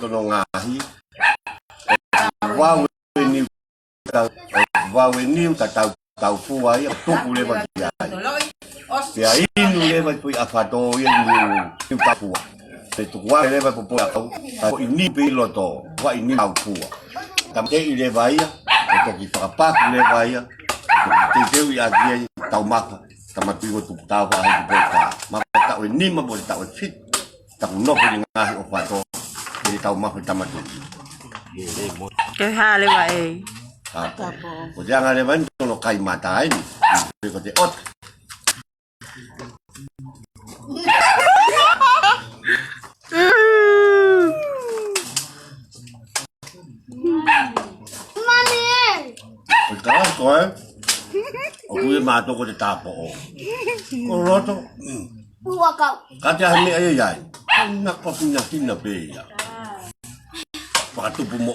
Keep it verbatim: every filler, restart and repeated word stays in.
hono ngaahi. Vau e niu, vau e niu tatau, tau fua ia, tuku leva ki ai. Pea inu leva e foʻi ʻafato ia niu, niu tau fua. Pea tuku ai leva e popo ʻakau, ka ko e niu pē ʻi loto, ʻa e niu tau fua. Tāmateʻi leva ia, ʻo toki fakapaku leva ia, ʻo toki teuteuʻi ʻaki ai, taumafa, tama tui ʻo tuku tau faʻa hiki pō ka. Maka taʻu ʻe nima mo e taʻu ʻe fitu. Taku nofo ʻi he ngaahi ʻofa ʻa e ʻOtua, ʻi he taumafa ʻi Tama Tuʻi. Ke hale wa e. Ko te anga leva eni, tono kai mata eni. Ko te ʻota. Mami e. Ko te ʻofa ʻa e ʻOtua, ʻoku ʻi ai mātou ko te tāpoʻo. Ko loto. Ua kau. Ka te ʻai meʻa ia ai. Nako pina pina pē ia. Fakatupu mo